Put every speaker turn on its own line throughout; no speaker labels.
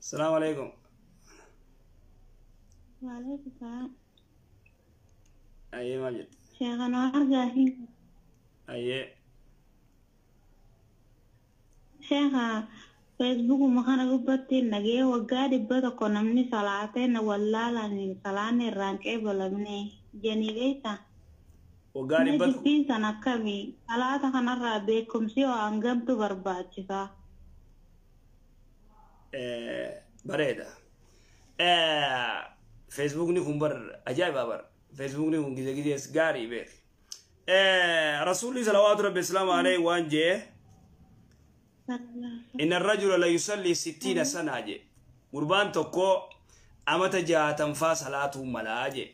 Asalaamu alaikum.
Waalaikum salaam.
Ayyee, maal jette?
Sheekh Anwaar, gaafii.
Ayyee.
Sheekha, Feesbuukuma kana gubbatti nagee waggaa 100 namni salaatee na wallaalaan salaanni irraan qeebalamne janii beektaa?
Waggaa 100.
Dubbiin san akkamii? Salaata kanarraa beekumsi hoo hangamtu barbaachisaa?
Bareeda. Feesbuukni kun bar ajaa'iba bar. Feesbuukni kun gizee gizees gaarii beek. Rasuulli salawaatu rabbi islaamu alayhi waan jee, "Inna rajula la yusalli 60 sana" jee. Gurbaan tokko amata 60 faa salaatuu malaa jee.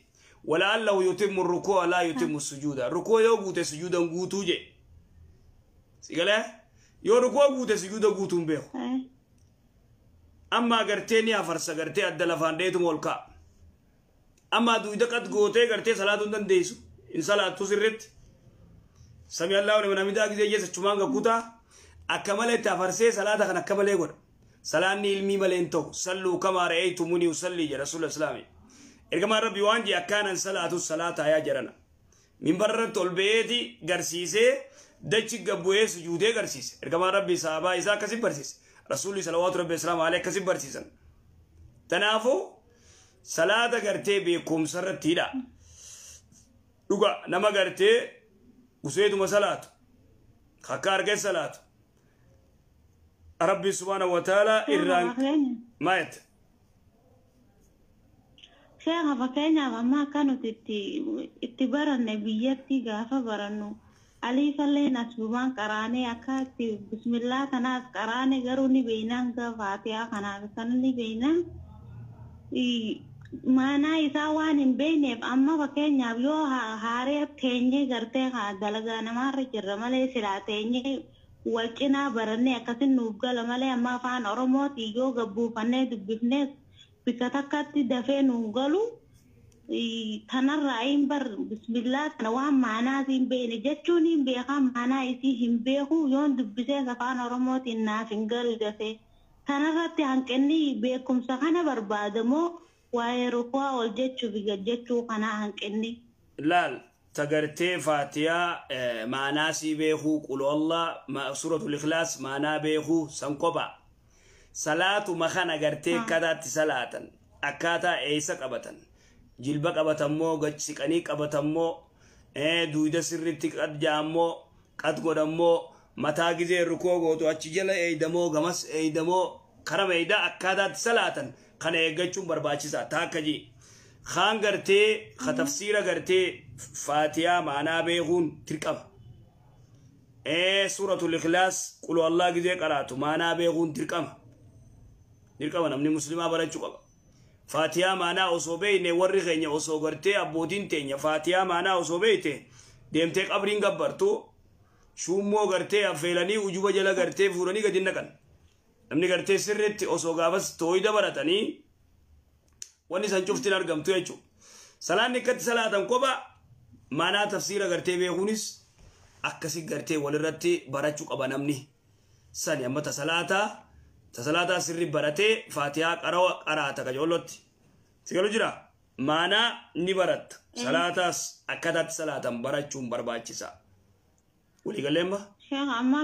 "Wala'allahu yutimmu rukuu laa yutimmu sujuuda." Rukuu yoo guute sujuudan guutuu jee. Sigalee yoo rukuu guute sujuuda guutuun beeku. Amma gartee ni hafarsa, gartee adda lafaan dheetuma ol ka'a. Amma duyda qad gootee gartee salaatuu hin dandeessu. Hin salaattu sirritti. "Sami Allahu liman hamidaa" gisee jeessa chumaan gakkutaa akka malee itti hafarsee salaata kan akka malee godha. Salaanni ilmii malee hin ta'u. "Salluu kamaa ra'aytumuni usallii" jedha Rasuula Islaami. Ergamaan Rabbi waan jee, akkaanan salaatu salaataa yaa jedhana. Minbar irratti ol ba'eeti garsiisee, dachi gabbu'ee sujuudee garsiise. Ergamaan Rabbi sahabaa isaa akkasi barsiise. Rasuulli salawaatu Rabbi islaamu alayhi akkasi barsiisan. Kanaafuu salaata gartee beekumsa irratti hidha. Dhuga nama gartee useetuma salaatu. Akka argee salaatu. Rabbi subhaanahu wa ta'ala irraan maal jette?
Sheekha, fakkeenyaaf amma akka nuti itti baranne, biyyatti gaafa barannu aliifallee nasbumaan qaraanee, akka itti bismillaa kanaas qaraane, garuu ni beeynaan hanga faatihaa kanaaf kan ni beeynaan maanaa isaa waan hin beekneef, amma fakkeenyaaf yoo haaree teenyee gartee haa dalagaa namaarra jirra malee, silaa teenyee wal cinaa barannee akkasin nuuf gala malee, amma afaan Oromootiin yoo gabbuufannee dubbifnees bikka takkatti dafee nuuf galu. Kanarraa hin bar bismillaa kana waan maanaa hin beekne jechuun hin beekaa, maanaa isii hin beeku, yoon dubbisees afaan Oromootiin naaf hin galu dafee. Kanarratti hanqinni beekumsa kana barbaadamoo waa'ee rukuwaa ol jechuu fi gad jechuu kanaa hanqinni?
Laal, tagartee faatiyaa maanaa sii beekuu, qul Allah, suratul ikhlaas maanaa beekuu san kopha. Salaatuma kana gartee akkataatti salaatan, akkaataa eessa qabatan, jilba qabatammoo, gad siqanii qabatammoo, duyda sirritti qad jaammoo, qad godhammoo, mataa gizee rukoo gootu achi jala eeydamoo, gamas eeydamoo, kara meeydaa akkaataatti salaatan kana eeggachuun barbaachisaa taakka jee. Kaan gartee ka tafsiira gartee faatiyaa maanaa beekuun dirqama. Suratul ikhlaas, qul Allah gizee qaraatu maanaa beekuun dirqama. Dirqama namni muslimaa barachuu qaba. Faatiyaa maanaa osoo beeyne, warri keenya osoo gartee abbootiin teenya faatiyaa maanaa osoo beeyte, deemtee qabriin gabbartu, shuummoo gartee affeelanii ujuba jala gartee fuudhanii gadi naqan. Namni gartee sirriitti osoo gaafas tooyida baratanii wanni san cuftiin argamtu jechuudha. Salaanni akkatti salaatan kopha, maanaa tafsiira gartee beekuunis akkasi gartee walirratti barachuu qaba namni. Sani amma ta salaataa sirri baratee faatihaa qarawa qaraata qajoollotti. Si galu jira? Maanaa ni baratta. Salaataas akkataatti salaatan barachuun barbaachisa. Waliigalleemma?
Sheekh, amma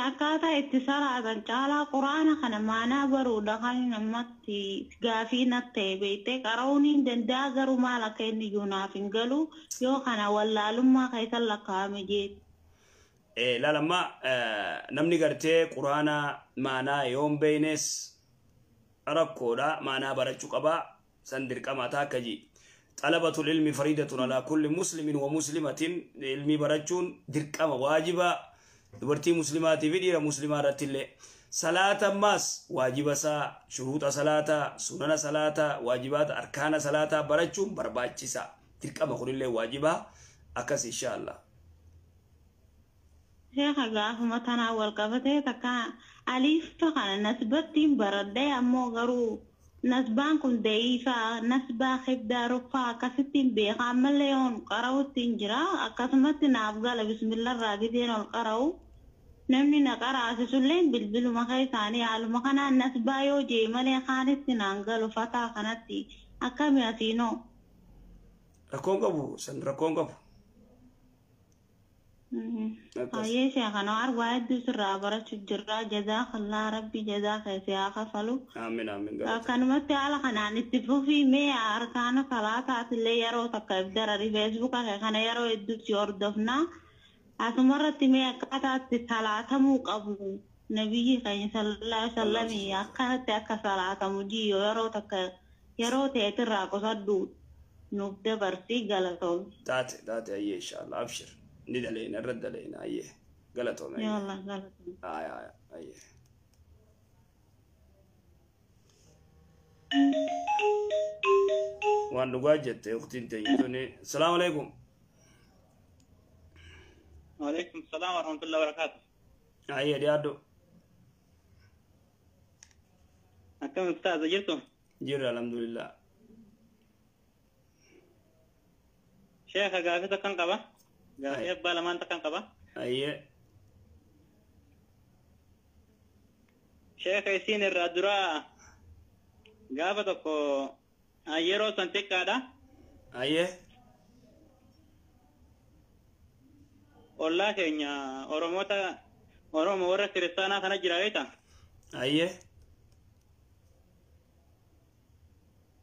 akkaataa itti salaatan caalaa quraana kana maanaa baruudha kan namatti gaafii natti ta'e. Beektee, qara'uun hin danda'a, garuu maal akka inni iyyuu naaf hin galu, yoo kana wallaalummaa keessa lakkaa'ame jeeti.
Laalamma, namni gartee quraana maanaa yoo hin beeynes rakkoodha. Maanaa barachuu qabaa, san dirqama taakka ji. Xalabatul ilmi fariidatun alaa kulli muslimin wa muslimatin. Ilmii barachuun dirqama, waajiba dubartii muslimaatii fi dhiira muslimaa irratti illee. Salaata ammaas waajiba isaa, shuruuxa salaataa, sunana salaataa, waajibaata, arkaana salaataa barachuun barbaachisa, dirqama kunillee waajiba akkas, insha Allah.
Sheekha, gaafuma tanaan wal qabatee takka aliifa kana nasbattiin baradhee, ammoo garuu nasbaan kun da'iifaa, nasbaa kibdaa ruffaa akkasittiin beeka, ammallee yoon qara'utti hin jira, akkasumatti naaf gala bismillarraa gideen ol qara'u. Namni na qaraasisullee bilbiluma keessaanii haaluma kanaan nas baay'oo jee malee kaanitti naan galu fataa kanatti akkami asiinoo.
Rakkoon qabu san rakkoon qabu.
Baay'ee sheekana argaa hedduu sirraa barachuu jirra jazaakallaa rabbi jazaa keessa haa kafalu.
Amiin amiin.
Akkanumatti haala kanaan itti fufii mee harkaana salaataatillee yeroo takka darari feesbuuka kana yeroo hedduu si hordofnaa. Asumarratti mee akkaataatti salaatamuu qabu nabiyyi keenya sallallahu alaihi wasallam akkanatti akka salaatamu jiyyoo yeroo takka yeroo ta'etirraa qusadhu nuuf dabarsii galatoom.
Taate taate ayyee inshallah abshir ni daleena irra daleena ayyee galatoom.
Yaallah galatoom.
Aaya ayyee. Waan dhugaa jette ukhtiin teenya tuni. Salaamu alaikum.
وعليكم السلام ورحمة الله وبركاته.
أيه ديادو.
أكم أستاذ جرتم؟
جر الحمد لله.
شيخ قافية كان قبا؟ قافية بالمان كان قبا؟
أيه.
شيخ يسين الرادرا قافتك أيرو سنتك هذا؟
أيه.
Ollaa keenya Oromoota Oromoo warra kiristaanaa kana jira beektaa?
Ayyee.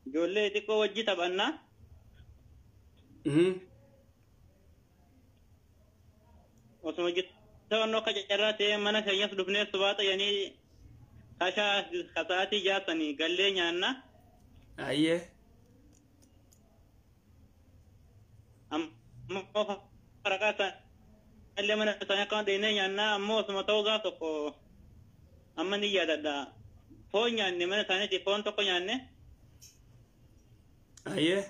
Ijoollee xiqqoo wajji taphannaa. Osuma wajji taphannoo akka carraa ta'ee mana keenyas dhufnee subaa xayyanii kashaa kasaatii jaatanii gallee nyaannaa.
Ayyee.
Ammoo faraqaa illee mana isaanii akkana deemnee nyaannaa ammoo osuma ta'uu gaaf tokko amma ni yaadadha. Foon nyaanne mana isaaniitti foon tokko nyaanne.
Ayyee.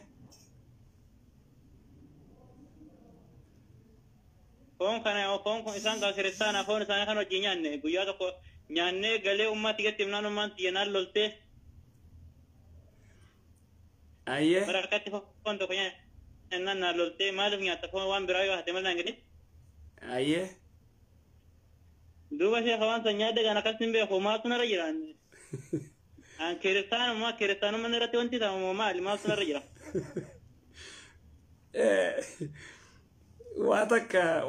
Foon kana foon kun isaan gaa kiristaanaa foon isaanii kan wajjin nyaanne guyyaa tokko nyaannee galee ummatti gatti himnaan ummaan xiyyanaan loltee.
Ayyee.
Bara akkatti foon tokko nyaannaan naan loltee maaliif nyaatta foon waan biraa yoo hate malee naan jedhe.
Ayyee.
Duuba sheekha waan san nyaadde kan akkas hin beeku maaltu narra jira. An kiristaanummaa kiristaanummaa irratti wanti ta'amu maali maaltu narra jira.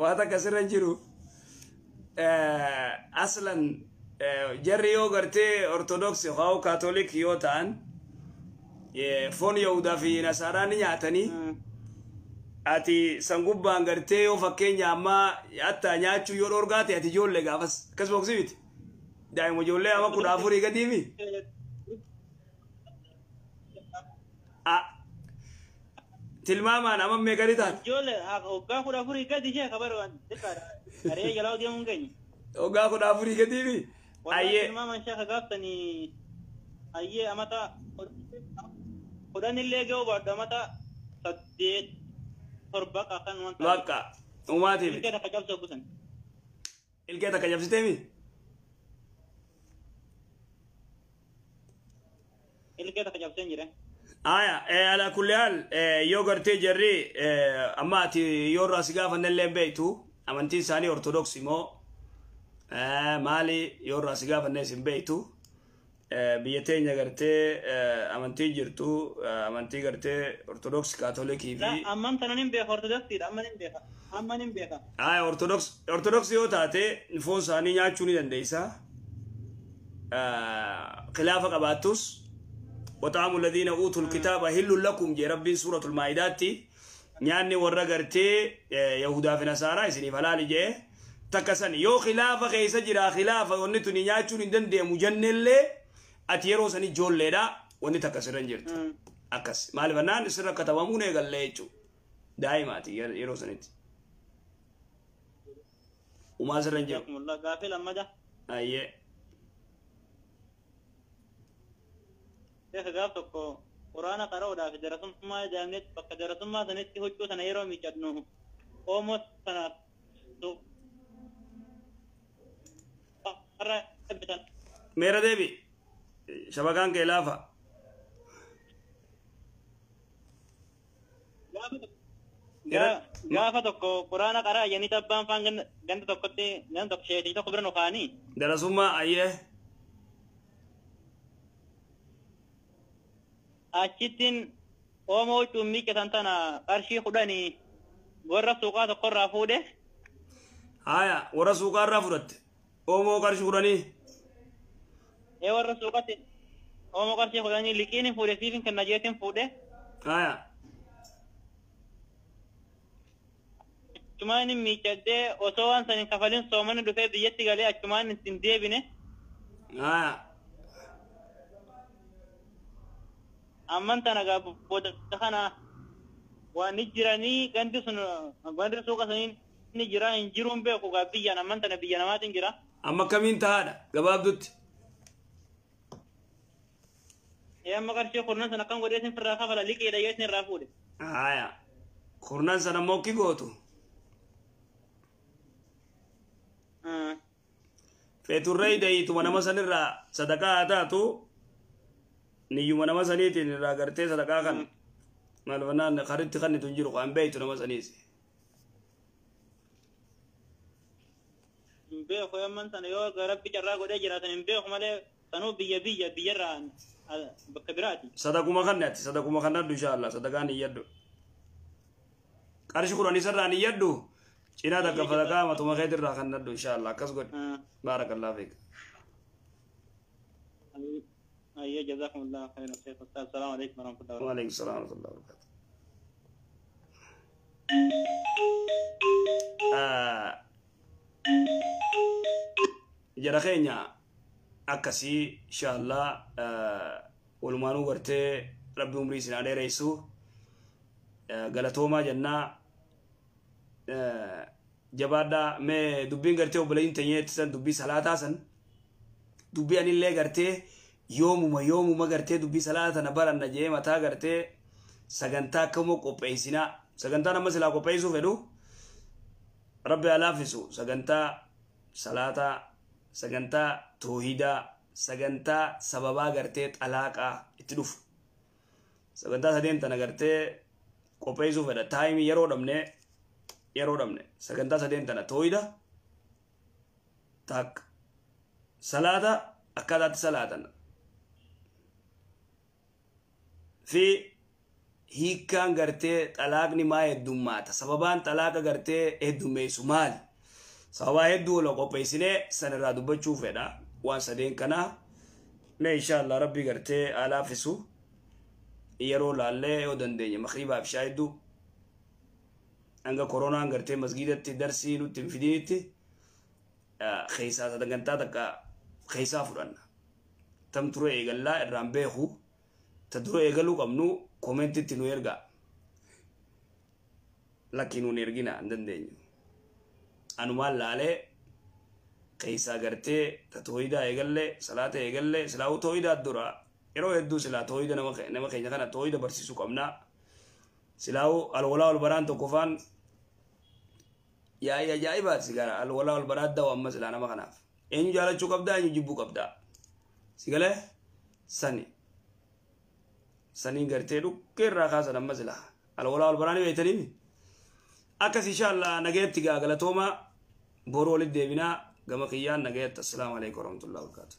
Waa takka sirra hin jiru. Aslan jarri yoo gartee ortodoksii yookaan kaatolik yoo ta'an foon Yahudaa fi Nasaaraa ni nyaatanii. Ati sangubbaan gartee yoo fakkeenya ammaa hatta nyaachuu yoo dhorgaate ati ijoollee gaafas akkasuma oksi miti daa'ima ijoollee amma 14 gadiimi. Tilmaamaan amma meeqani taate?
Ijoollee waggaa 14 gadi ishee kabaru waan xiqqaadha. Haree jalaa deemuun hin geenye.
Waggaa 14 gadiimi? Ayyee.
Tilmaamaan sheekha gaaftanii ayyee amata 10 illee ga'uu baadhu amata 8.
Bakka uumaatiif.
Ilkee takka cabsee buusan.
Ilkee takka cabsiteemi?
Ilkee takka cabseen jira.
Aya ala kulli haal yoo gartee jarri amma ati yoo irraa si gaafannellee hin beektu amantiin isaanii ortodoksii moo maali yoo irraa si gaafannes hin beektu biyya teenya gartee amantii jirtu amantii gartee ortodoksii kaatolikii fi.
Amman tanan hin beeka ortodoksiidha amman hin beeka amman hin beeka.
Aya ortodoksii yoo taate foon isaanii nyaachuu ni dandeessa. Khilaafa qabaattus وطعام الذين أوتوا الكتاب هل لكم جي ربي سورة المائدات نياني ورا غرتي يهودا في نصارى سني فلال جي تكسن يو خلافة خيسة جرا خلافة ونتو نياتشو ندن دي مجنن لي أتيرو سني جول لي وني تكسرن جرت أكس مالي فنان سر كتبامون يغل ليچو دائما تي يرو سنيت وما سرن جرت
الله غافل أما ده
أيه
Sheekha gaaf tokko quraana qara'uudhaaf darasummaa deemnetti bakka darasummaa sanitti huccuu sana yeroo miiccannu oomoo sana
Meera deebi shabakaan kee laafa.
Gaafa tokko quraana qaraa jennee abbaan faan ganda tokkotti ganda tokko sheetii tokko bira nu kaanii.
Darasummaa ayyee.
Achittiin oomoo huccuun miiccatan tana qarshii 10 warra suuqaa tokkorraa fuudhe.
Haya warra suuqaarraa fudhatte oomoo qarshii 10.
Ee warra suuqatti oomoo qarshii 10 liqiin fuudhe siifin kenna jeetiin fuudhe.
Haya.
Achumaan miiccadhee osoo waan san hin kafalin soomani dhufee biyyatti galee achumaan ittiin deebine.
Haya.
Amman tana gaa booda kana waan ni jiranii gandi sun gandi suuqa sanii ni jira hin jiruun beeku gaa biyyaan amman tana biyya namaatiin jira.
Amma akkamiin tahaadha gabaabdutti.
Ee amma qarshii 10 sana akkam godhee isin firraa kafala liqiidha yoo isin irraa fuudhe.
Haya. 10 sana immoo ki gootu. Feeturree hidhayiituma nama sanirraa sadaqaa haa taatu niyyuma nama saniitiin irraa gartee sadaqaa kan maalfannaan karitti kannitu hin jiru kan beeytu nama saniis.
Hin beeku amman sana yoo rabbi carraa godhee jiraatan hin beeku malee sanuu biyya biyya biyyarraa bakka biraati.
Sadaquma kanne ati sadaquma kannadhu inshaallah sadaqaan hin yaddu. Qarshii 10 isarraa hin yaddu cinaa takka sadaqaa matuma keetirraa kannadhu inshaallah akkas godhi. Baarakallahu fiik.
أيوة جزاكم الله خيرا شيخ أستاذ. السلام عليكم ورحمة الله وبركاته.
وعليكم السلام ورحمة الله وبركاته. Jara keenya akkasii inshaallah walumaanuu gartee rabbi umrii isin haa dheeressu galatoomaa jennaa jabaadhaa. Mee dubbiin gartee obboleeyyiin teenyeetti san dubbii salaataa san dubbii anillee gartee yoomuma gartee dubbii salaata tana baranna jee mataa gartee sagantaa akkamuu qopheessinaa sagantaan amma silaa qopheessuu fedhu rabbi haa laaffisu sagantaa salaataa sagantaa toohidaa sagantaa sababaa gartee xalaaqaa itti dhufu sagantaa sadeen tana gartee qopheessuu fedha taayimii yeroo dhabne sagantaa sadeen tana toohida takka salaata akkaataatti salaatan fi hiikkaan gartee xalaaqni maa heddummaata sababaan xalaaqa gartee heddummeessu maali sababaa hedduu wal qopheessinee san irraa dubbachuu fedha waan sadeen kanaa mee inshaallah rabbi gartee haa laaffisu yeroo laallee yoo dandeenye makriibaaf ishaa hedduu hanga koronaan gartee masgiidatti darsii nutti hin fidinitti keessaa sagantaa takka keessaa fudhanna tam ture eegallaa irraan beeku ta dura eegaluu qabnu koomentitti nu ergaa lakki nuun ergina hin dandeenyu anumaan laalee keessaa gartee ta tooyidaa eegallee salaata eegallee silaa'uu tooyidaa dura yeroo hedduu silaa tooyida nama keenya kana tooyida barsiisuu qabnaa silaa'uu alwalaa ol baraan tokko faan yaa'ii ajaa'ibaati sigara alwalaa ol baraa da'u amma silaa nama kanaaf eenyu jaalachuu qabdaa eenyu jibbuu qabdaa sigalee sani saniin gartee dhukkee irraa kaasan amma silaa alwalaa ol baraan beeytanii akkas inshaallah nagayetti gaa galatooma boruu walitti deebinaa gama kiyyaan nagayetti. Assalaamu alaikum warahmatullahi wabarakatuh.